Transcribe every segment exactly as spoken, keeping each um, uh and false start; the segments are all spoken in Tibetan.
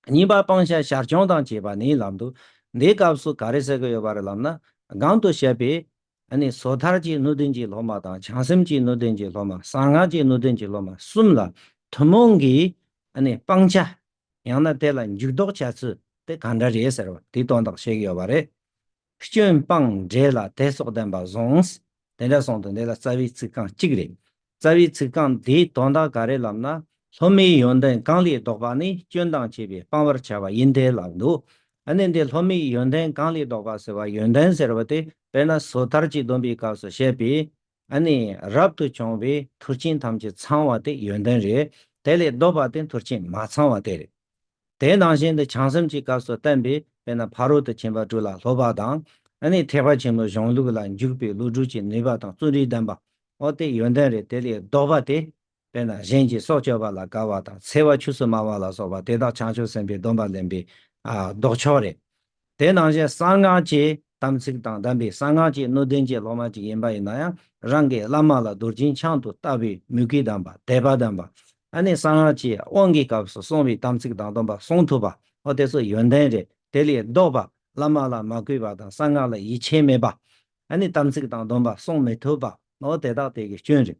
གཉིས་པ་སྤང་བྱ་ཞར་བྱུང་དང་བཅས་པ་ནི་ལབ་འདུག་འདིའི་སྐབས་སུ་ག་རེ་ཟེར་གི་ཡོད་པ་རེད་ལབ་ན། གོང་དུ་བཤད་པའི་ཨ་ནི་སོ་ཐར་གྱི་སྣོད་ལྡན་གྱི་སློབ་མ་དང་བྱང་སེམས་ཀྱི་སྣོད་ལྡན་གྱི་སློབ་མ། གསང་སྔགས་ཀྱི་སྣོད་ལྡན་གྱི་སློབ་མ་གསུམ་ལ་ཐུན་མོང་གི་ཨ་ནི་སྤང་བྱ། ཡང་ན་དེ་ལ་འཇུག་ལྡོག་བྱ་ཚུལ་དེ་གང་འདྲ་རེད་ཟེར་བ་དེ་དོན་དག་བཤད་ཀྱི་ཡོད་པ་རེད། སྐྱོན་སྤངས་འབྲས་ལ་དེ་སོགས་ལྡན་པ་བཟུང་། དེ་འདྲ་སོང་དུས་འདི་ལ་རྩ་བའི་ཚིག་རྐང་གཅིག་རེད། རྩ་བའི་ཚིག་རྐང་འདིའི་དོན་དག་ག་རེ་ལབ་ན། སློབ་མའི་ཡོན་ཏན་གང་ལས་ལྡོག་པ་ནི་སྐྱོན་དང་བཅས་པས་སྤང་བར་བྱ་བ་ཡིན་ཏེ་ལབ་འདུག་ཨ་ནི་འདི་སློབ་མའི་ཡོན་ཏན་གང་ལས་ལྡོག་པ་ཟེར་བ། ཡོན་ཏན་ཟེར་བ་དེ་དཔེར་ན་སོ་ཐར་གྱི་སྡོམ་པའི་སྐབས་སུ་བཤད་པའི་ཨ་ནི་རབ་ཏུ་བྱུང་བའི་མཐུ་རྐྱེན་ཐམས་ཅད་ཚང་བ་དེ་ཡོན་ཏན་རེད། དེ་ལས་ལྡོག་པ་དེ་མཐུ་རྐྱེན་མ་ཚང་བ་དེ་རེད། དེ་ནང་བཞིན་དུ་བྱང་སེམས་ཀྱི་སྐབས་སུ་བསྟན་པའི་དཔེར་ན་ཕ་རོལ་ཏུ་ཕྱིན་པ་དྲུག་ལ་སློབ་པ་དང་། ཨ་ནི་ཐེག་པ་ཆེན་པོའི་གཞུང་ལུགས་ལ་འཇུག་པའི་བློ་གྲོས་ཀྱི་ནུས་པ་དང་བརྩོན་འགྲུས་ལྡན་པ། འོ་དེ་ཡོན་ཏན་རེད། དེ་ལས་ལྡོག་པ་དེ་དཔེར་ན་གཞན་གྱི་སྲོག་གཅོད་པ་ལ་དགའ་བ་དང་། འཚེ་བ་ཆོས་སུ་སྨྲ་བ་ལ་སོགས་པ་དེ་དག་བྱང་ཆུབ་སེམས་དཔའི་སྡོམ་པ་ལེན་པའི་ཨ་ལྡོག་ཕྱོགས་རེད། དེ་ནང་བཞིན་གསང་སྔགས་ཀྱི་དམ་ཚིག་དང་ལྡན་པའི་གསང་སྔགས་ཀྱི་སྣོད་ལྡན་གྱི་སློབ་མ་ཅིག་ཡིན་པ་ཡིན་ན་ཡང་། རང་གི་བླ་མ་ལ་རྡོ་རྗེ་འཆང་དུ་ལྟ་བའི་མོས་གུས་ལྡན་པ། དད་པ་ལྡན་པ། ཨ་ནི་གསང་སྔགས་ཀྱི་དབང་གི་སྐབས་སུ་གསུངས་པའི་དམ་ཚིག་དང་སྡོམ་པ་སྲུང་ཐུབ་པ། འོ་དེ་ཚོ་ཡོན་ཏན་རེད། དེ་ལས་ལྡོག་པ། བླ་མ་ལ་མ་གུས་པ་དང་གསང་སྔགས་ལ་ཡིད་ཆེས་མེད་པ། ཨ་ནི་དམ་ཚིག་དང་སྡོམ་པ་སྲུང་མི་ཐུབ་པ། འོ་དེ་དག་དེ་གི་སྐྱོན་རེད།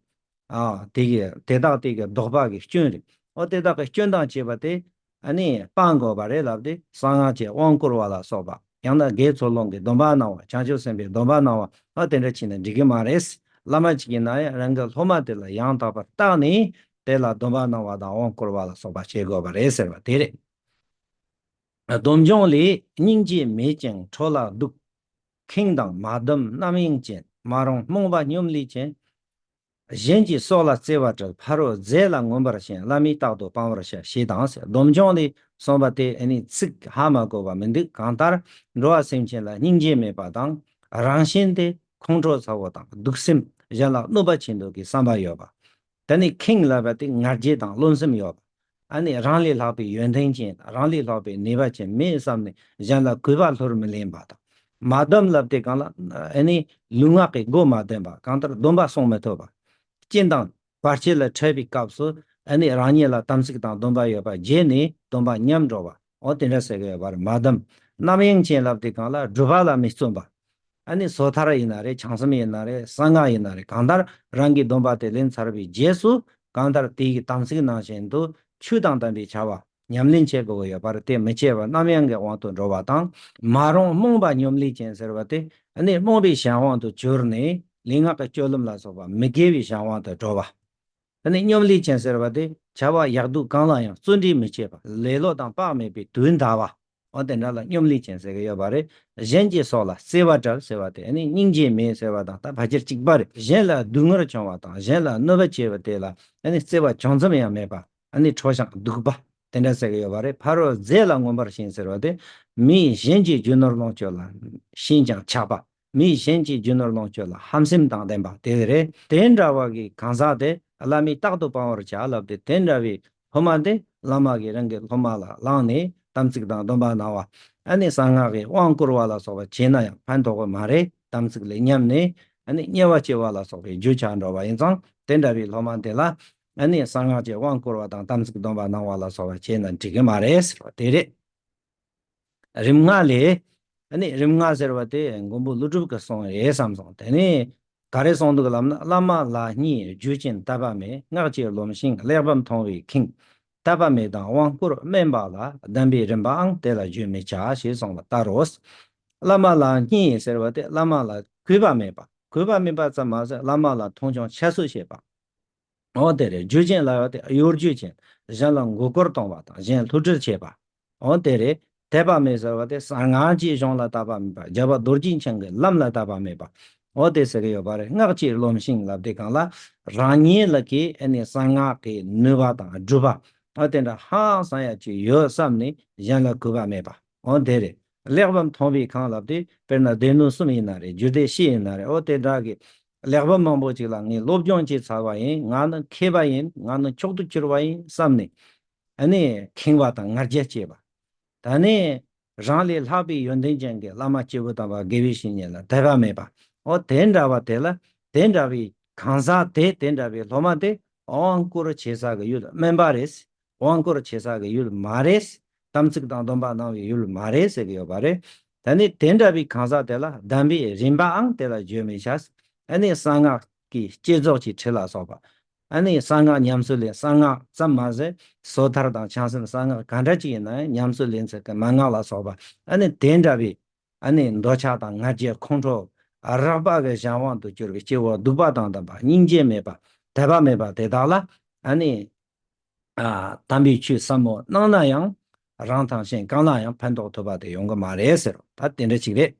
ཨ་དེ་གི་དེ་དག་དེ་གི་ལྡོག་པ་གི་སྐྱོན་རེད། འོ་དེ་དག་གི་སྐྱོན་དང་བཅས་པ་དེ་ཨ་ནི་སྤང་དགོས་པ་རེད་ལབ་སྟེ། གསང་སྔགས་ཀྱི་དབང་བསྐུར་བ་ལ་སོགས་པ། ཡང་ན་དགེ་ཚུལ་སློང་གི་སྡོམ་པ་གནང་བ། བྱང་ཆུབ་སེམས་དཔའི་སྡོམ་པ་གནང་བ། འོ་དེ་འདྲ་བྱས་ན་འགྲིག་གི་མ་རེད། བླ་མ་གཅིག་ཡིན་ན་ཡང་རང་གི་སློབ་མ་དེ་ལ་ཡང་དག་པར་བརྟགས་ནས་དེ་ལ་སྡོམ་པ་གནང་བ་དང་དབང་བསྐུར་བ་ལ་སོགས་པ་བྱེད་དགོས་པ་རེད་ཟེར་བ་དེ་རེད། སྡོམ་འཇོག་ལས། སྙིང་རྗེ་མེད་ཅིང་ཁྲོ་ལ་སྡུག་མཁན་དང་མ་སྡོམ་རྣམ་གཡེང་ཅན། མ་རུངས་རྨོངས་པ་སྙོམ་ལས་ཅན། གཞན་གྱི་སྲོག་ལ་རྩེ་བ་བྲལ། ཕ་རོལ་རྫས་ལ་མངོན་པར་ཞེན། བླ་མས་རྟག་ཏུ་སྤང་བར་བྱ། ཞེས་དང་ཟེར། སྡོམ་འཇོག་ལས་གསུངས་པ་དེ་ཨ་ནི་ཚིག་ཧ་མ་གོ་བ་མི་འདུག་གང་ལྟར་འགྲོ་བ་སེམས་ཅན་ལ་སྙིང་རྗེ་མེད་པ་དང་། རང་གཞན་དེ་ཁོང་ཁྲོ་ཚ་བོ་དང་། སྡུག་སེམས། གཞན་ལ་གནོད་པ་བྱེད་འདོད་ཀྱི་བསམ་པ་ཡོད་པ། དེ་ནས་ཁེངས་ལབ་པ་དེ་ང་རྒྱལ་དང་རློམ་སེམས་ཡོད་པ། ཨ་ནི་རང་ལས་ལྷག་པའི་ཡོན་ཏན་ཅན། རང་ལས་ལྷག་པའི་ནུས་པ་ཅན་མེད་བསམ་ནས་གཞན་ལ་གུས་པ་ལྷུར་མི་ལེན་པ་དང་། མ་སྡོམ་ལབ་དེ་གང་ལ། ཨ་ནི་ལུས་ངག་གི་སྒོ་མ་བསྡམས་པ། གང་ལྟར་སྡོམ་པ་སྲུང་མི་ཐུབ་པ། རྐྱེན་དང་བར་ཆད་ལ་འཕྲད་པའི་སྐབས་སུ་ཨ་ནི་རང་ཉིད་ལ་དམ་ཚིག་དང་སྡོམ་པ་ཡོད་པ་བརྗེད་ནས་སྡོམ་པ་ཉམས་འགྲོ་བ། འོ་དེ་འདྲ་ཟེར་གི་ཡོད་པ་རེད། མ་སྡོམ། རྣམ་གཡེང་ཅན་ལབ་དེ་གང་ལ། སྒྲུབ་པ་ལ་མི་བརྩོན་པ། ཨ་ནི་སོ་ཐར་ཡིན་ན་རེད། བྱང་སེམས་ཡིན་ན་རེད། གསང་སྔགས་ཡིན་ན་རེད། གང་ལྟར་རང་གི་སྡོམ་པ་དེ་ལེན་ཚར་བའི་རྗེས་སུ་གང་ལྟར་དེའི་དམ་ཚིག་ནང་བཞིན་དུ་ཆོས་དང་ལྡན་པའི་བྱ་བ་ཉམས་ལེན་བྱེད་དགོས་ཀྱི་ཡོད་པ་རེད། དེ་མི་བྱེད་པར་རྣམ་གཡེང་གི་དབང་དུ་འགྲོ་བ་དང་། མ་རུངས་རྨོངས་པ་སྙོམ་ལས་ཅན་ཟེར་བ་དེ་ཨ་ནི་རྨོངས་པའི་གཞན་དབང་དུ་གྱུར་ནས་ལུས་ངག་གི་སྤྱོད་ལམ་ལ་སོགས་པ་མི་དགེ་བའི་གཞན་དབང་དུ་འགྲོ་བ། ཨ་ནི་སྙོམ་ལས་ཅན་ཟེར་བ་དེ་བྱ་བ་ཡག་སྡུག་གང་ལ་ཡང་བརྩོན་འགྲུས་མི་བྱེད་པ། ལེ་ལོ་དང་བག་མེད་པའི་དུས་འདའ་བ། འོ་དེ་འདྲ་ལ་སྙོམ་ལས་ཅན་ཟེར་གི་ཡོད་པ་རེད། གཞན་གྱི་སྲོག་ལ་རྩེ་བ་བྲལ་ཟེར་བ་དེ་ཨ་ནི་སྙིང་རྗེ་མེད་ཟེར་བ་དང་ད་ཕལ་ཆེར་གཅིག་པ་རེད། གཞན་ལ་སྡུག་བསྔལ་བྱུང་བ་དང་གཞན་ལ་གནོད་པ་བྱེད་པ་དེ་ལ་ཨ་ནི་རྩེ་བ་ཅུང་ཙམ་ཡང་མེད་པ། ཨ་ནི་ཁྲོ་ཞིང་སྡུག་པ་དེ་འདྲ་ཟེར་གི་ཡོད་པ་རེད། ཕ་རོལ་རྫས་ལ་མངོན་པར་ཞེན་ཟེར་བ་དེ་མིའི་གཞན་གྱི་རྒྱུ་ནོར་ལོངས་སྤྱོད་ལ་ཞེན་ཅིང་ཆགས་པ། མིའི་གཞན་གྱི་རྒྱུ་ནོར་ལོངས་སྤྱོད་ལ་ཧམ་སེམས་དང་ལྡན་པ་དེ་རེད། དེ་འདྲ་བ་གི་གང་ཟག་དེ་བླ་མས་རྟག་ཏུ་སྤང་བར་བྱ་ལབ་སྟེ། དེ་འདྲ་བའི་སློབ་མ་དེ་བླ་མ་གིས་རང་གི་སློབ་མ་ལ་བླངས་ནས་དམ་ཚིག་དང་སྡོམ་པ་གནང་བ། ཨ་ནི་གསང་སྔགས་ཀྱི་དབང་བསྐུར་བ་ལ་སོགས་པ་བྱས་ན་ཡང་ཕན་ཐོགས་ཀྱི་མ་རེད། དམ་ཚིག་ལས་ཉམས་ནས་ཨ་ནི་དམྱལ་བ་སྐྱེ་བ་ལ་སོགས་པའི་རྒྱུ་ཆགས་འགྲོ་བ་ཡིན་ཙང་། དེ་འདྲ་བའི་སློབ་མ་དེ་ལ་ཨ་ནི་གསང་སྔགས་ཀྱི་དབང་བསྐུར་བ་དང་དམ་ཚིག་སྡོམ་པ་གནང་བ་ལ་སོགས་པ་བྱས་ན་འགྲིག་གི་མ་རེད་ཟེར་བ་དེ་རེད། རིམ་ལྔ་ལས། ཨ་ནི་རིམ་ལྔ་ཟེར་བ་དེ་མགོན་པོ་ཀླུ་སྒྲུབ་ཀྱིས་གསུངས་རེད་བསམ་སོང་། དེ་ནས་ག་རེ་གསུངས་འདུག་ལབ་ན། བླ་མ་ལ་བརྙས་རྒྱུ་ཅན་དད་པ་མེད། སྔགས་ཀྱིས་རློམ་ཞིང་གླེགས་བམ་མཐོང་བས་ཁེངས། དད་པ་མེད་དང་དབང་བསྐུར་དམན་པ་ལ། བསྡམས་པའི་རིམ་པའང་དེ་ལ་བརྗོད་མི་བྱ། ཞེས་གསུངས་པ་ལྟར་རོ། བླ་མ་ལ་བརྙས་ཟེར་བ་དེ་བླ་མ་ལ་གུས་པ་མེད་པ། གུས་པ་མེད་པ་ཙམ་མ་ཟད་བླ་མ་ལ་མཐོང་ཆུང་ཁྱད་གསོད་བྱེད་པ། འོ་དེ་རེད། རྒྱུ་ཅན་ལབ་པ་དེ་གཡོ་སྒྱུ་ཅན། གཞན་ལ་མགོ་སྐོར་གཏོང་བ་དང་གཞན་བསླུ་བྲིད་བྱེད་པ། འོ་དེ་རེད། དད་པ་མེད་ཟེར་བ་དེ་གསང་སྔགས་ཀྱི་གཞུང་ལ་དད་པ་མེད་པ། རྒྱལ་བ་རྡོ་རྗེ་འཆང་གི་ལམ་ལ་དད་པ་མེད་པ། འོ་དེ་ཟེར་གི་ཡོད་པ་རེད། སྔགས་ཀྱིས་རློམ་ཞིང་ལབ་དེ་གང་ལ། རང་ཉིད་ལ་གི་ཨ་ནི་གསང་སྔགས་ཀྱི་ནུས་པ་དང་སྒྲུབ་པ། འོ་དེ་འདྲ་ཧང་སང་ཡ་ཅིག་ཡོད་བསམ་ནས་གཞན་ལ་གུས་པ་མེད་པ། འོ་དེ་རེད། གླེགས་བམ་མཐོང་བས་ཁེངས་ལབ་དེ་དཔེར་ན་སྡེ་སྣོད་གསུམ་ཡིན་ན་རེད། རྒྱུད་སྡེ་བཞི་ཡིན་ན་རེད། འོ་དེ་འདྲ་གི་གླེགས་བམ་མང་པོ་ཅིག་ལ་ངས་སློབ་སྦྱོང་བྱས་ཚར་བ་ཡིན། ང་ནི་མཁས་པ་ཡིན། ང་ནི་མཆོག་ཏུ་གྱུར་པ་ཡིན་བསམ་ནས་ཨ་ནི་ཁེངས་པ་དང་ང་རྒྱལ་སྐྱེས་པ། ད་ནི་རང་ལས་ལྷག་པའི་ཡོན་ཏན་ཅན་གྱི་བླ་མ་སྐྱེས་བུ་དམ་པ་དགེ་བའི་བཤེས་གཉེན་ལ་དད་པ་མེད་པ། འོ་དེ་འདྲ་བ་དེ་ལ་དེ་འདྲ་བའི་གང་ཟག་དེ་དེ་འདྲ་བའི་སློབ་མ་དེ་དབང་བསྐུར་བྱེད་ས་གི་ཡུལ་དམན་པ་རེད། དབང་བསྐུར་བྱེད་ས་གི་ཡུལ་མ་རེད། དམ་ཚིག་དང་སྡོམ་པ་གནང་བའི་ཡུལ་མ་རེད་ཟེར་གྱི་ཡོད་པ་རེད། ད་ནི་དེ་འདྲ་བའི་གང་ཟག་དེ་ལ་གདམས་པའི་རིམ་པའང་དེ་ལ་བརྗོད་མི་བྱ། ཨ་ནི་གསང་སྔགས་ཀྱི་བསྐྱེད་རྫོགས་ཀྱི་ཁྲིད་ལ་སོགས་པ། ཨ་ནི་གསང་སྔགས་ཉམས་སུ་ལེན། གསང་སྔགས་ཙམ་མ་ཟད་སོ་ཐར་དང་བྱང་སེམས་གསང་སྔགས་ག་འདྲ་ཅིག་ཡིན་ན་ཡང་ཉམས་སུ་ལེན་ཚུལ་གྱི་མན་ངག་ལ་སོགས་པ། ཨ་ནི་དེ་འདྲ་བའི་ཨ་ནི་འདོད་ཆགས་དང་ང་རྒྱལ་ཁོང་ཁྲོ་རགས་པ་གི་གཞན་དབང་དུ་གྱུར་བའི་སྐྱེ་བོ་གདུག་པ་དང་ལྡན་པ་སྙིང་རྗེ་མེད་པ་དད་པ་མེད་པ་དེ་དག་ལ། ཨ་ནི་ཨ་དམ་པའི་ཆོས་ཟབ་མོ་གནང་ན་ཡང་རང་དང་གཞན་གང་ལ་ཡང་ཕན་ཐོགས་ཐུབ་པ་དེ་ཡོང་གི་མ་རེད་ཟེར། ད་དེ་འདྲ་ཅིག་རེད།